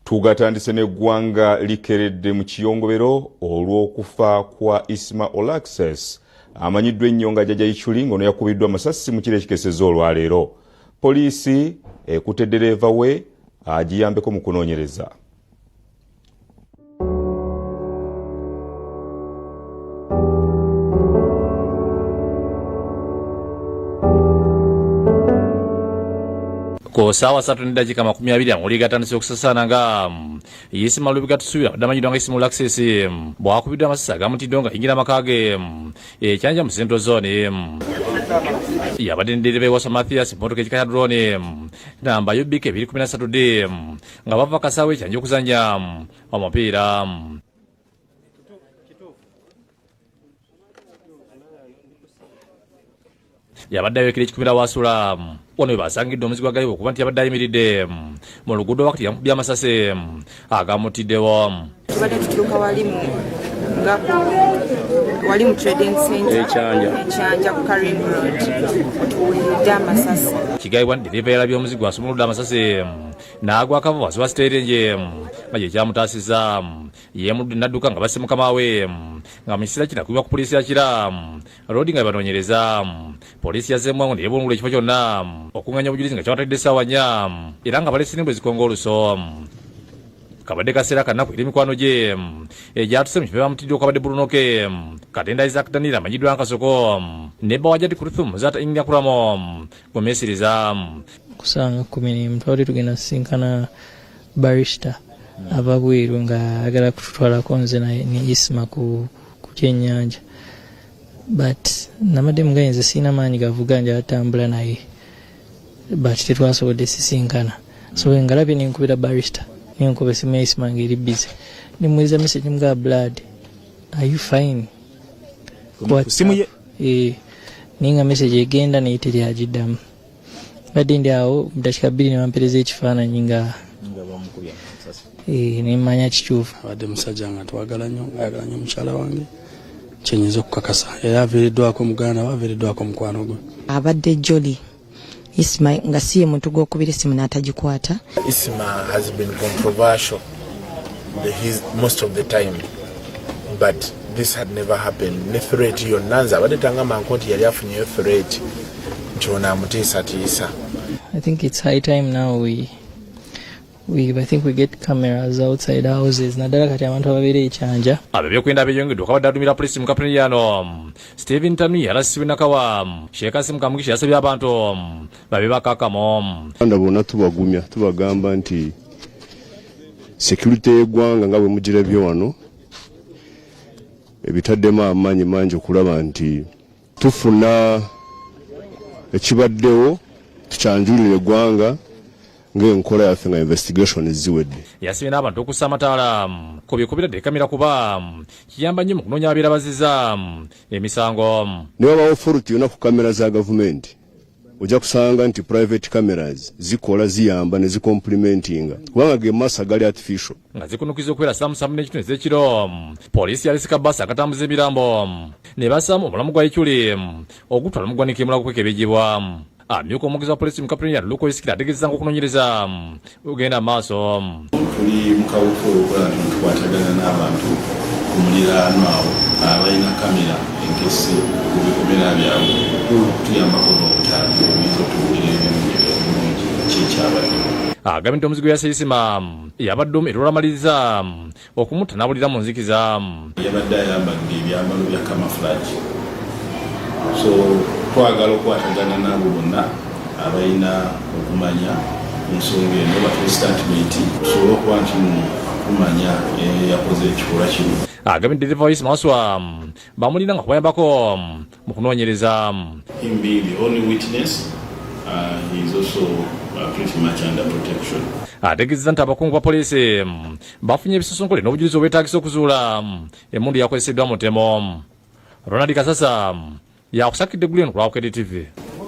Tugatandise n'eggwanga likeredde mu kiyongobero olw'okufa kwa Isma Olaxess amanyiddwa ennyo nga Jjajja Ichuli, ng'ono yakubiddwa amasasi mu kiro ekikesezza olwaleero. Poliisi ekutte ddereeva we agiyambeko mu kunoonyereza. Ku saawa 3:20 amawulire gatandise okusasaana nga Isma Lubiga Tusuubira abadde amanyiddwa nga Isma Olaxess bw'akubiddwa amasasi agamutiddwa nga ayingira amaka ge ekyanja mu Central Zone. Yabadde ne ddereeva Ewasa Mathias mmotoka ekika kya drone namba UBK 213 D nga bava kasaawe ekyanja okuzannya omupiira. Yabadde ayolekera ekikumira wasula wano we basangidde omuzigo agayibwa okuba nti yabadde ayimiridde mu luguudo wakati yamukubye amasasi agamutiddewo. Tubadde tutuuka wali mu nga wali mu trading center Ekyanja. Ekyanja ku Karim Road, otuwuliridde amasasi. Kigambibwa nti ddereeva yalabye omuzigo asumuludde amasasi n'agwa akava wansi wa siteeringi nga gye kyamutaasizza yeemuludde n'adduka nga basse mukama we, nga mu kiseera kino akubibwa ku poliisi ya Kira Road nga banoonyereza. Poliisi yazzeemu mangu ne yeebungulula ekifo kyonna okunganya obujulizi nga kyabatadde essaawa 4 era nga balese n'embwa ezikonga oluso. Kabadde kaseera kanaku eri mikwano gye egyatuse mu kifo bamutiddwa okabadde Bruno K, Katenda Isaac Daniel amanyiddwa Nkasoko ne bba wa Jadi Kuruthum Muzaata Inyakuramo Gumiisiriza. Kusanga 11 twabadde tugenda sisinkana barista ava bweru nga ayagala kututwalako nze ne Isma ku kyennyanja, but namadde mugaye nze sirina maanyi gavuga, njatambula naye, but tetwasobodde sisinkana. So ngalabye nenkubira barista, nenkuba esimu ya Isma nga eri busy, nemweza message mga, "Blood, are you fine?" Simu ye? Eh, naye nga message egenda naye teri agiddamu. Badde ndi awo mu dakiika 2 ne bampereza ekifaananyi nga nemanya kituufu. Abadde musajja nga twagala nnyo, ngaayagala nnyo mukyala wange, kyenyinza okukakasa, era aviiriddwako muganda we, aviiriddwako mukwano gwe. Abadde jolly Isma, nga si ye muntu gwokubira esimu n'atagikwata. Isma has been controversial most of the time, but this had never happened. Ne threat yonna nze abadde tangamanko nti yali afunyeyo threat nti ono amutiisatiisa. I think it's high time now we I think we get cameras outside houses, naddala kati abantu ababeera ekyanja. Ab'ebyokwenda beeyongedde okabadde adumira poliisi mu Kapeniano Stephen Tanui alasibwe Nakawa Sheikh Kasim Kamugisha yasabye abantu babe bakakamo. Uganda bonna tubagumya, tubagamba nti security y'eggwanga nga bwe mugirabye wano ebitaddemu amaanyi mangi okulaba nti tufuna ekibaddewo, tukyanjulira eggwanga ng'enkola yaffe nga investigation ziwedde. Yasibye n'abantu okussa amataala ku bikubira dekamira kuba kiyamba nnyo mu kunoonya ababeera baziza emisango. Ne wabawo fault yonna ku kamera za gavumenti, ojja kusanga nti private cameras zikola, ziyamba ne zicomplementinga, kubanga ge maaso agali artificial. Nga zikunukiza okubeera samusamu n'ekitundu ez'ekiro, poliisi yaleseka bbaasi akatambuza emirambo ne bassaamu omulamu gwa Ikyuli ogutwala mu ggwanika emulago kwekebejjebwa. Amyuka omwogezi wa poliisi mu Kapeniya Luko Isikira ategeezezza nga okunoonyereza kugenda maaso. Tuli mu kaweefube okulaba nti tukwatagana n'abantu ku muliraano awo abalina kamera enkesi ku bikomera byabwe, tuyambako n'obutambi obuyinza otuwulira ebirungi ebirungi kyekyabadde. Agambye nti omuzigo yasse Isima yabadde omu era olwamaliriza okumutta n'abulira mu nzikiza. Yabadde ayambadde ebyambalo bya camouflage, so twagala okukwatagana n'abo bonna abalina okumanya ku nsonga eno batuwe statement tusobole okuba nti tumanya eyakoze ekikolwa kino. Agambye nti ddereeva wa Isima Waswa bamulina nga kubayambako mu kunoonyereza. Him being the only witness, he is also pretty much under protection. Ategeezezza nti abakungu ba poliisi bafunye ebisusunkule n'obujulizi obwetaagisa okuzuula emmundu yakozeseddwa mu ttemu. Ronald Kasasa yakusakidde Gullion ku lwa Bukedde TV.